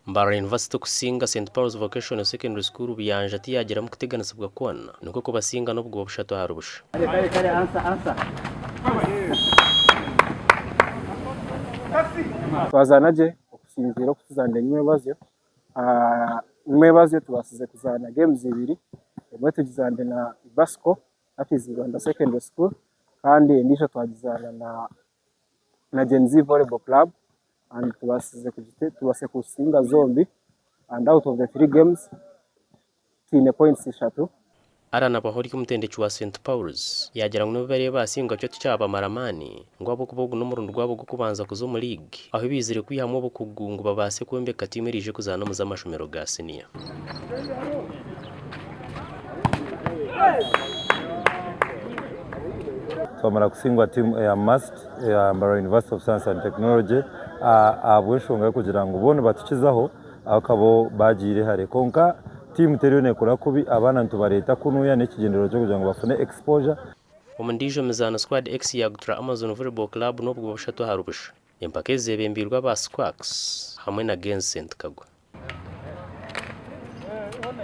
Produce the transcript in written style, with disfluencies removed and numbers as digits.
Mbarara University okusinga St Paul's Vocational Secondary School Buyanja tiyagiramu kuteganisibwa kwona nikwo kubasinga n'obugoba bushatu ahari busha. Twazaana gye okusinziira oku tuzaanire nyimwebazyo. Nyimwebazyo tubaasize kuzaana games ibiri, emwe tugizaanire na Ibasco that is Rwanda Secondary School kandi endiijo twagizaana na na Gen Z Volleyball Club and tubaasize tubaasize kusinga zombi and out of the three games twine points ishatu. Allan Abahoryo omutendeki wa St Paul's yaagira ngu n'obu bariyo baasingwa kyo tikyabamara maani ngu ahabw'okuba ogu n'omurundi gwabo gw'okubanza kuza omu liigi ahu baizire kwihamu obukugu ngu babaase kwombeka tiimu eraije kuzaana omu z'amashomero ga siniya. Twamara kusingwa tiimu eya MUST eya Mbarara University of Science and Technology ahabw'enshonga y'okugira ngu bo nibatukizaho ahabw'okuba bo bagiire hare kwonka tiimu teriyo nekora kubi abaana nitubareeta kunuya n'ekigyendererwa ky'okugira ngu bafune exposure. Omu ndiijo mizaano Squad X yaagutura Amazon Volleyball Club n'obugoba bushatu ahari busha. Empaka ezi zeebembeirwe aba Squax hamwe na Genz Ssentikagwa.